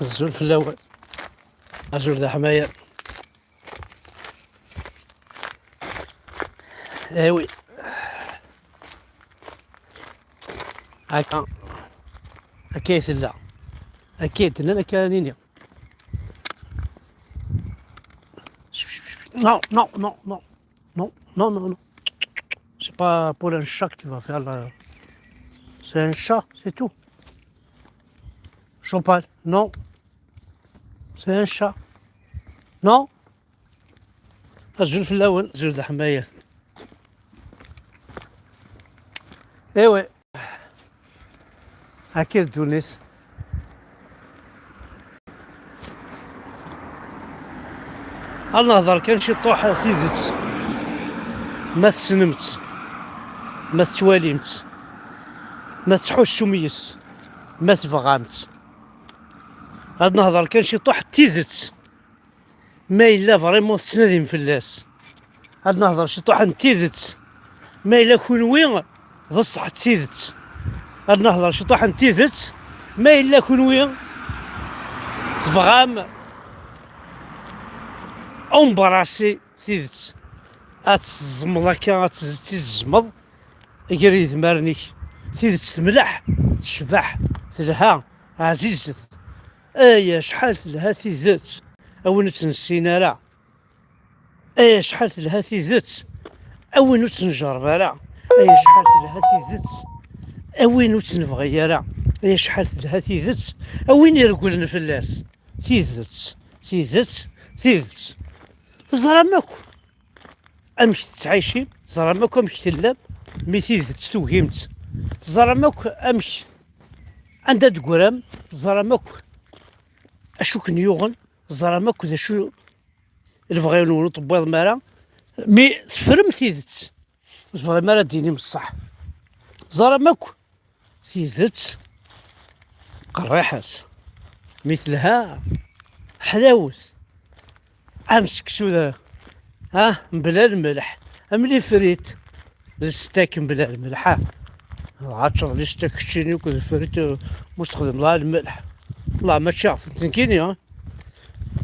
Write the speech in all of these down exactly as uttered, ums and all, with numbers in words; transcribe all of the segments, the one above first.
Azul fell-awen. Azul d aḥmayan. Eh oui. Akka. Akka i tella. Akka i tella, akka ara nini. Non, non, non, non. Non, non, non, non. C'est pas pour un chat que tu vas faire là. C'est un chat, c'est tout. Champagne, non. C'est un chat. Non. Azul fell-awen, azul d aḥmayan. Eh ouais. Akka d ddunit. Ad nehḍer kan ciṭuḥ tidet. Ma tessnem-tt, ma tettwalim-tt, ma tettḥussum yes, ma tebɣam-tt. Ad nehḍer kan ciṭuḥ tidet. Ma yella vraiment tettnadim fell-as. Ad nehḍer ciṭuḥ n tidet. Ma yella kunwi d ṣṣeḥ d tidet. Ad nehḍer ciṭuḥ n tidet. Ma yella kunwi tebɣam embrasser tidet, ad tezzmeḍ akka, ad tez-, tezmeḍ gar yedmaren-ik. Tidet temleḥ, tecbeḥ, telha, ɛzizet. Ay acḥal telha tidet, a win ur tt-nessin ara. Ay acḥal telha tidet, a win ur tt-njerreb ara. Ay acḥal telha tidet, a win ur tt-nebɣi ara. Ay acḥal telha tidet, a win iregglen fell-as. Tidet, tidet, tidet. Teẓram akk amek tettɛicim, teẓram akk amek tellam, mi tidet tugim-tt. Teẓram akk amek, anda d-teggram, teẓram akk acu ken-yuɣen, teẓram akk d acu lebɣi-nwen ur tewwiḍem ara, mi teffrem tidet, ur tebɣim ara d-tinim ṣṣeḥ. Teẓram akk tidet qerriḥet, mi telha ḥlawet, am seksu da, ah, mebla lmelḥ, am les frites, lestak mebla lmelḥ, ah. Dɣa teččeḍ lestak keččini akked lfrit, eh, mu txedmeḍ ara lmelḥ. Wallah mačči ɣef nekkini, ah.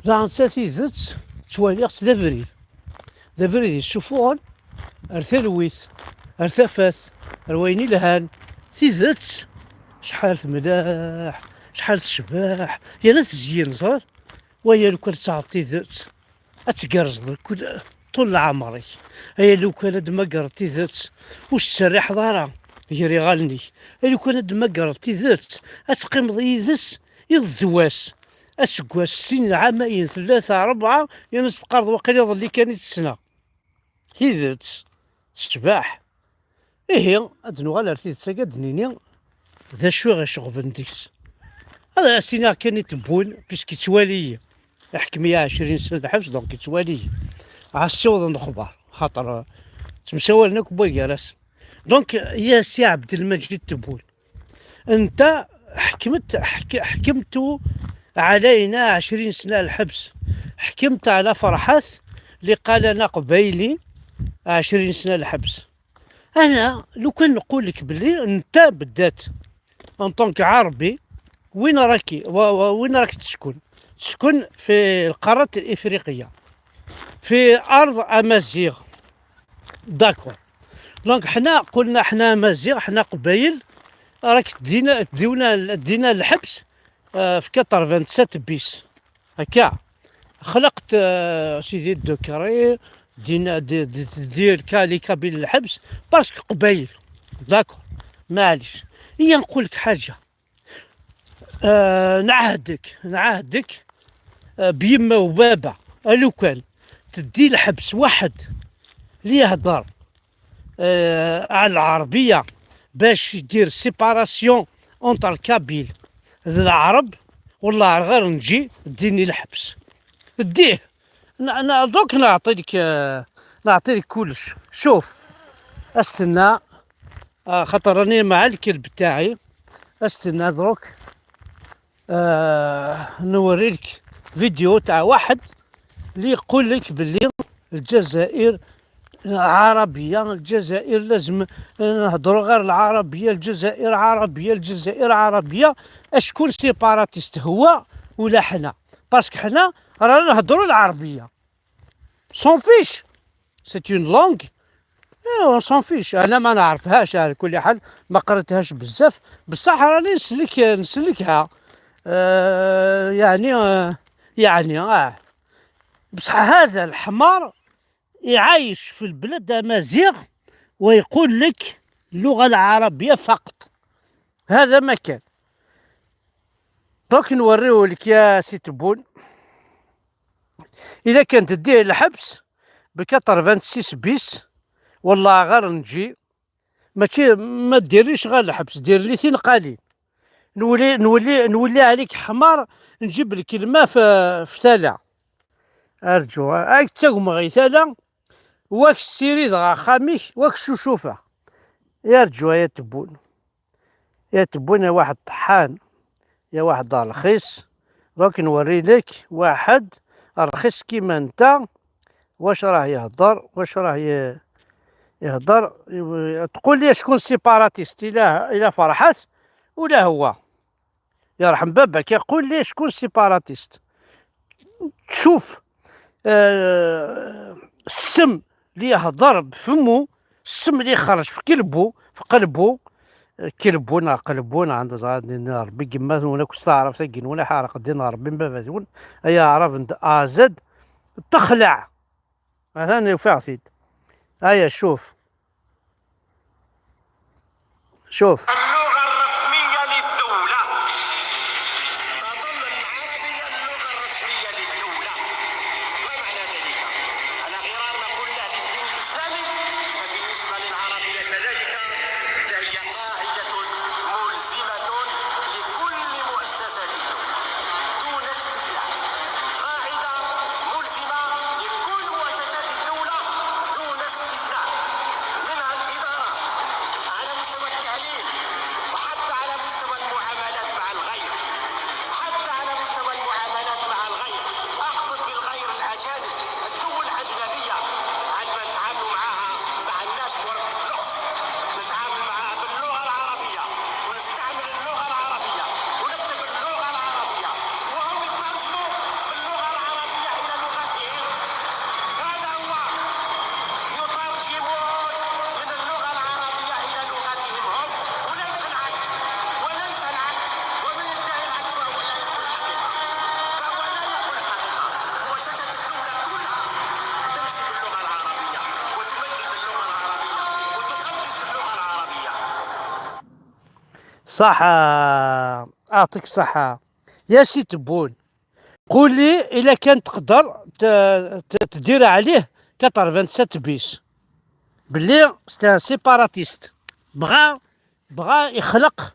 Daɣen ta tidet ttwaliɣ-tt d abrid. D abrid yessufuɣen ar talwit, ar tafat, ar wayen ilhan. Tidet, acḥal temleḥ, acḥal tecbeḥ, yerna tezyen, ẓriḍ. Waya lukan ad taɣeḍ tidet, ad tgerrzeḍ kul, ṭul leɛmer-ik. Aya lukan ad d-tmagreḍ tidet, ur tettserriḥeḍ ara gar iɣallen-ik. Aya lukan ad d-tmagreḍ tidet, ad teqqimeḍ yid-s iḍ d wass. Aseggas, sin lɛamayen, tlata, rebɛa, yerna ad teqqareḍ waqil iḍelli kan i tt-ssneɣ. Tidet tecbeḥ. Ihi, ad d-nuɣal ar tidet-agi, ad d-nini d acu i ɣ-iceɣben deg-s. Ad as-iniɣ kan i Tebwin, puisque yettwali-yi. Iḥkem-iyi ɛecrin sna lḥebs, donc yettwali-yi. Ɛassiwḍen lexbar, xaṭer, eh, ttemsawalen akk wway gar-asen. Donc, ya Si Ɛebdelmaǧid Tebwin, أنت حكمت، حك-، حكمت علينا عشرين سنة الحبس، حكمت على فرحات اللي قال أنا قبايلي عشرين سنة الحبس. أنا لو كان نقول لك بلي أنت بالذات، en tant que عربي، وين راكي، و-، و-، وين راك تسكن؟ تسكن في القارة الإفريقية، في أرض أمازيغ. D'accord. Donc حنا قلنا حنا أمازيغ، حنا قبايل، راك دينا، ديونا، دينا الحبس، آه، في quatre-vingt-sept bis. هكا. خلقت، آه، سيدي الدكري، دينا، دي، دي، دي الكا-، les Kabyles الحبس، parce que قبايل. D'accord. معليش. إيا نقول لك حاجة. آه، نعهدك، نعهدك، آه، بيما وبابا، لو كان تدي الحبس واحد اللي يهضر، آه، على العربية باش يدير séparation entre الكابيل ذ العرب، والله غير نجي ديني الحبس. ديه. ن-، ن-، دوك نعطيك، آه، نعطيك كلش. شوف، استنى، آه، خاطر راني مع الكلب تاعي. استنى دروك، آه، نوريلك فيديو تاع واحد اللي يقول لك باللي الجزائر عربية، الجزائر لازم نهضروا غير العربية، الجزائر عربية، الجزائر عربية. أشكون séparatiste؟ هو ولا حنا، parce que حنا رانا نهضروا العربية. S'en fiche. C'est une langue. Eh, on s'en fiche. أنا ما نعرفهاش على كل حال، ما قريتهاش بزاف، بصح راني نسلك، نسلكها. آه، يعني، آه، يعني، آه. بصح هذا الحمار يعايش في البلاد أمازيغ ويقول لك اللغة العربية فقط. هذا ما كان. دوك نوريه لك يا سي تبون. إذا كان تديه الحبس ب quatre-vingt-six bis، والله غير نجي. ماشي، ما ديرليش غير الحبس، دير لي تنقالين. نولي، نولي، نولي عليك حمار، نجيب الكلمة في، في ثلاثة. أرجو، هاك تسقم غي ثلاثة، واك السيري دغا خاميك، واك الشوشوفة. يا رجوة يا تبون، يا تبون يا واحد طحان، يا واحد رخيص. روك نوري لك واحد رخيص كيما انت، واش راه يهضر، واش راه ي-، يهضر. تقول لي شكون سيباراتيست، إلا، إلا فرحت ولا هو. يرحم بابك، يقول لي شكون سيباراتيست. تشوف، آه، السم اللي يهضر بفمو، السم اللي يخرج في كلبو، في قلبو، آه، كلبونا، قلبونا عند زاد ربي قمات ولا كنت تعرف تاقين ولا حارق دين ربي ما بذون. أيا عرب عند أزد تخلع. هذا أنا يوفي عصيد. أيا شوف. شوف. اللغة الرسمية للدولة. تظل العربية اللغة الرسمية للدولة. ما معنى ذلك؟ على غرار ما قلنا للدين الإسلامي، فبالنسبة للعربية كذلك فهي قاعدة ملزمة لكل مؤسسات الدولة دون استثناء. قاعدة ملزمة لكل مؤسسات الدولة دون استثناء، منها الإدارة على مستوى التعليم، وحتى على مستوى المعاملات مع الغير، حتى على مستوى المعاملات مع الغير، أقصد بالغير الأجانب، الدول الأجنبية، عندما نتعاملوا معها ما عندناش ورق اللغز، نتعامل معها باللغة العربية، ونستعمل اللغة العربية، ونكتب اللغة العربية، وهم يترجموا باللغة العربية إلى لغتهم. هذا هو، يترجمون من اللغة العربية إلى لغتهم هم، وليس العكس، وليس العكس. ومن ادعى العكس فهو لا يقول الحقيقة، فهو لا يقول الحقيقة. مؤسسة الدولة كلها تمشي باللغة العربية، وتمجد اللغة العربية، وتقدس اللغة العربية. صح، آه، أعطيك صحة يا سي تبون. قول لي إلا كان تقدر ت-، ت-، تدير عليه quatre-vingt-sept bis، باللي c'est un séparatiste، بغا، بغا يخلق،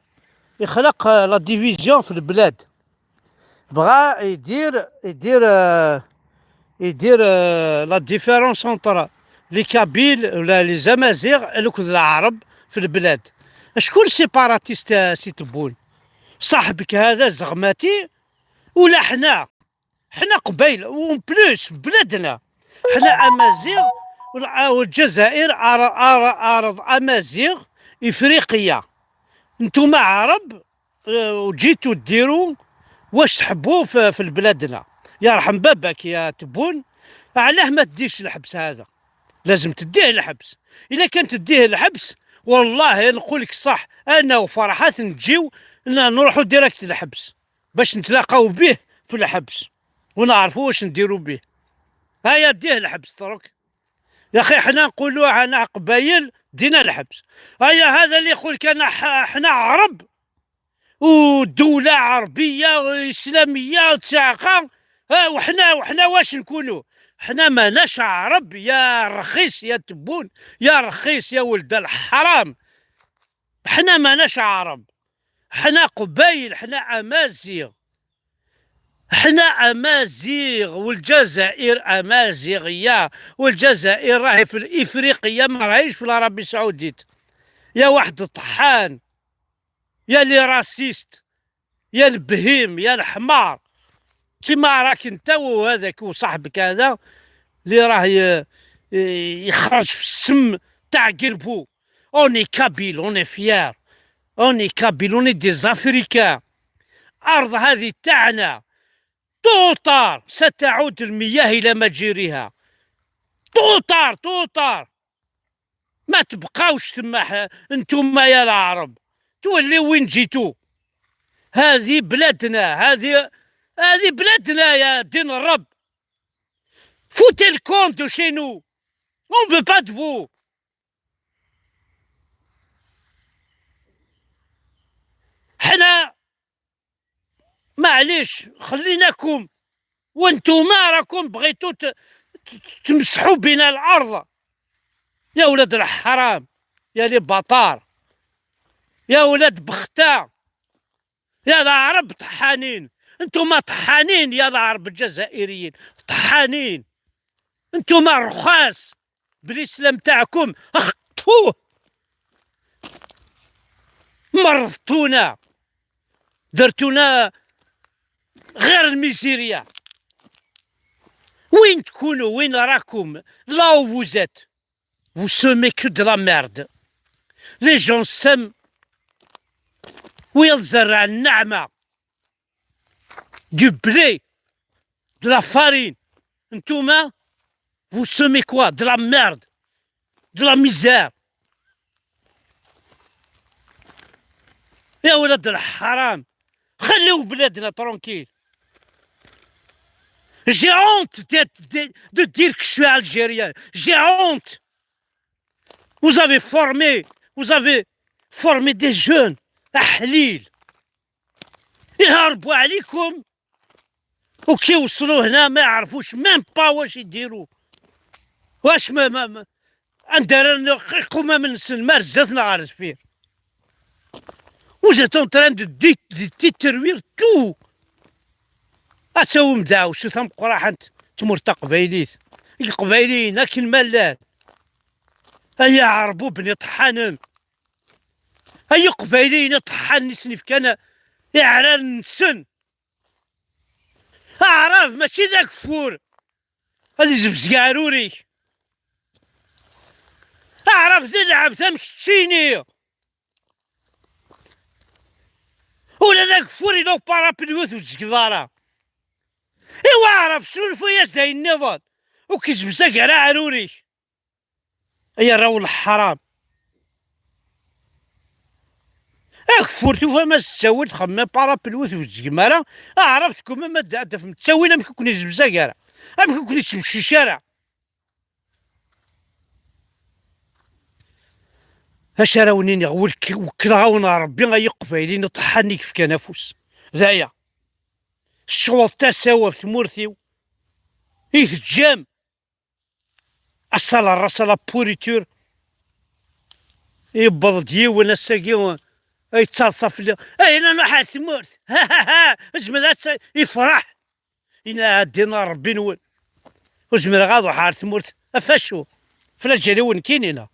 يخلق، آه، la division في البلاد. بغا يدير، يدير، آه، يدير، آه، la différence entre les Kabyles ولا les Amazighs لكذ العرب في البلاد. شكون séparatiste يا سي تبون؟ صاحبك هذا زغماتي ولا حنا؟ حنا قبايل، و en plus بلادنا. حنا أمازيغ والع-، والجزائر عر-، عر-، عرض أمازيغ إفريقية. نتوما عرب، آه، وجيتوا ديروا واش تحبوا في، في البلادنا. يرحم بابك يا تبون، علاه ما تديش الحبس هذا؟ لازم تديه الحبس. إلا كان تديه الحبس، والله نقول لك صح، أنا وفرحات نجيو ن-، نروحوا direct الحبس باش نتلاقاو به في الحبس ونعرفوا واش نديروا به. هيا ديه الحبس ترك. يا أخي، حنا نقولوا حنا قبايل دينا الحبس. هيا هذا اللي يقول لك أنا ح-، حنا عرب ودولة عربية وإسلامية وتساقة. ها، وحنا، وحنا واش نكونوا؟ حنا ماناش عرب يا رخيص يا تبون، يا رخيص يا ولد الحرام. حنا ماناش عرب، حنا قبايل، حنا أمازيغ. حنا أمازيغ، والجزائر أمازيغية، والجزائر راهي في الإفريقية، ما راهيش في العربية السعودية. يا واحد الطحان، يا les racistes، يا البهيم، يا الحمار، كيما راك انت وهذاك وصاحبك هذا اللي راه ي-، يخرج في السم تاع قلبو. On est Kabyle, on est fier. On est Kabyle, on est des Africains. أرض هذه تاعنا. Tuṭar, ستعود المياه إلى مجاريها. Tuṭar, tuṭar. ما تبقاوش تما ح-، انتوما يا العرب. توليو وين جيتو. هذه بلادنا، هذه، هذه بلادنا يا دين الرب. Foutez le camp de chez nous. On veut pas de vous. حنا معليش، خليناكم، وانتوما راكم بغيتو ت-، ت-، تمسحوا بنا الارض. يا ولاد الحرام، يا لي بطار، يا ولاد بختة، يا العرب طحانين. انتوما طحانين يا العرب الجزائريين، طحانين. انتوما رخاص، بالاسلام تاعكم، اخ، تفو. مرضتونا، درتونا غير الميزيريا. وين تكونوا؟ وين راكم؟ Là où vous êtes, vous semez que de la merde. Les gens sèment ويتزرع النعمة. Du blé, de la farine. انتوما, vous semez quoi? De la merde, de la misère. يا ولاد الحرام، خليو بلادنا tranquille. J'ai honte d'être, de, de dire que je suis algérien. J'ai honte. Vous avez formé, vous avez formé des jeunes. أحليل. يهربوا عليكم وكي يوصلوا هنا ما يعرفوش même pas واش يديروا. واش ما, ما, ما عندنا يقوم من سن ما رزتنا على السفير. Vous êtes en train de dé-, de détruire tout. أتاو مدعوسو ثم قراحنت تمور تقبايليت. القبايليين أكن ملان. أيا عربو بني طحانن. أي قبايليين طحان نسنف كان إعرار نسن. أعرف ماشي ذاك فور. هذه زبزقة عروري. أعرف ذي العب ثم كتشيني. ولا ذاك فور إلا بارابليوت وتزقضارة. إيوا أعرف شنو الفياس داين النظام. وكزبزة قرا عروري. أي راو الحرام. اكفور توفا ما تساوي تخمم بارابلوت وتزقمارة. عرفتكم ما دا تفهم تساوي لا مكوكني زبزاقارة. أم كوكني تمشي شارع. اش راه ونيني وكل غاونا ربي غيقبايلين طحاني كيف كان افوس. ذايا الشغل تساوى في تمورثيو. يتجام. Ass-a la race à la pourriture. Yewweḍ-d yiwen ass-agi yettaḍsa fell-i. Ay la nuḥ ar tmurt. Zmed ad tt-, yefreḥ. Ina ɛeddi a Rebbi-nwen. Ur zmireɣ ad ruḥeɣ ar tmurt. Af acu? F laǧal-iw nekkini neɣ?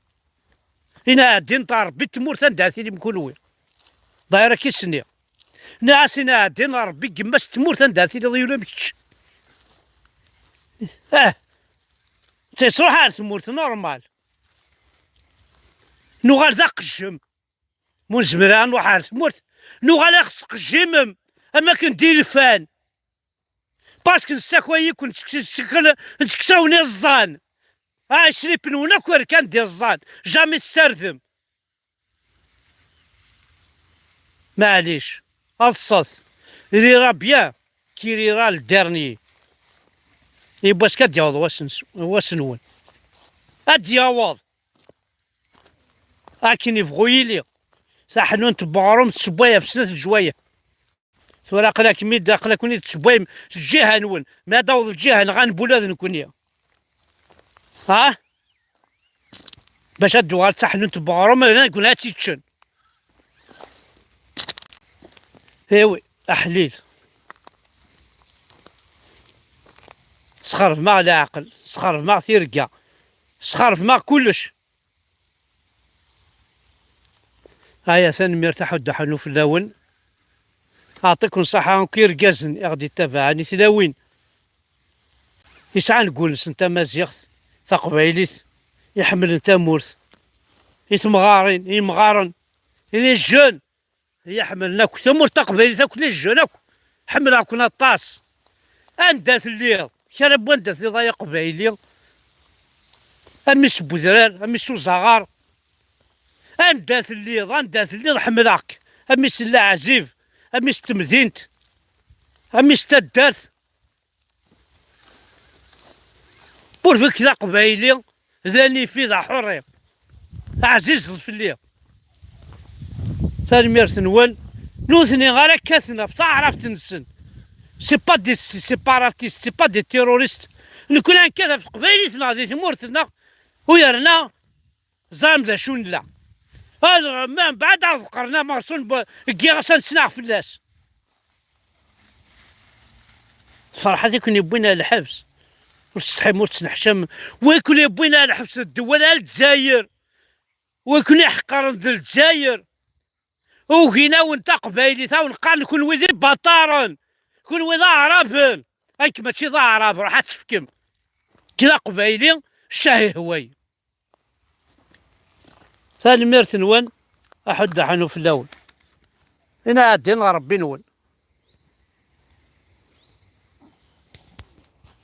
Ina ɛeddi a Rebbi tmurt anda tilim kunwi. Ḍayr akka i s-nniɣ. Nniɣ-as ina ɛeddi a Rebbi gma-s tmurt anda tiliḍ yuli am kečč. Ah. Netta yettruḥ ar tmurt, normal. Nuɣal d aqejjem. Mu nezmer ad nruḥ ar tmurt, nuɣal ad ɣ-tettqejjimem am akken d ilfan. Parce que nessakay-iken, netteksawen iẓẓan. Ah, icripen-nwen akk rkan d iẓẓan. Jamais tessardem. Maɛlic, ḍset. Il ira bien qui rira le dernier. Yiwwas kan ad d-yaweḍ wass-nnes-, wass-nwen. Ad d-yaweḍ. Akken yebɣu yili. Taḥnunt n weɣrum tessewway ɣef snat leǧwayeh. Tura aql-akem-id, aql-aken-id tessewwayem lǧiha-nwen. Mi ad d-taweḍ lǧiha-nneɣ, ad nebbu ula d nekkni. Ha? Bac ad d-tuɣal d taḥnunt n weɣrum, ad nekkni ad tt-iččen. Iwi, aḥlil. Sxerfem-aɣ leɛqel, sxerfem-aɣ tirga, sxerfem-aɣ kullec. Aya, tanemmirt a Ḥuddu Ḥannu fell-awen. Aɛṭiken ṣṣaḥa akk irgazen i ɣ-d-ittabaɛen, i tlawin yesɛan deg wul-nsen tamaziɣt, taqbaylit, iḥemmlen tamurt, i temɣarin, i yemɣaren, i les jeunes, i iḥemmlen akk tamurt taqbaylit akk, les jeunes akk. Ḥemmleɣ-ken aṭas. Anda telliḍ? Kra n wanda telliḍ ay aqbayli, a mmi-s n wedrar, a mmi-s n uzaɣar. Anda telliḍ, anda telliḍ, ḥemmleɣ-k, a mmi-s n leɛzib, a mmi-s n temdint, a mmi-s n taddart. Ur bek d aqbayli, d anifi, d aḥurri. Ɛzizet fell-i. Tanemmirt-nwen. Nutni ara kkaten ɣef taɛrabt-nsen. C'est pas des séparatistes, c'est pas des terroristes. Nekkni ad nekkat ɣef teqbaylit-nneɣ di tmurt-nneɣ, u yerna ẓran d acu nella. Ad, mbeɛd ad ḍeqqren amerṣu n, n yiɣes ad nettnaɣ fell-as. Ferḥat i ken-yewwin ar lḥebs. Ur tsetḥim, ur tettneḥcam. Wi ken-yewwin ar lḥebs d ddewwal ar Lezzayer. Wi ken-iḥeqqren d Lezzayer. Ugin-awen taqbaylit, awen qqaren kunwi d ibaṭaren, kunwi d aɛraben. Nekk mačči d aɛrab, ruḥ ad tefkem. Nekk d aqbayli, ccah ihwa-yi. Tanemmirt-nwen, aḥuddu aḥanu fell-awen. Ina ɛeddin ɣer Ṛebbi-nwen.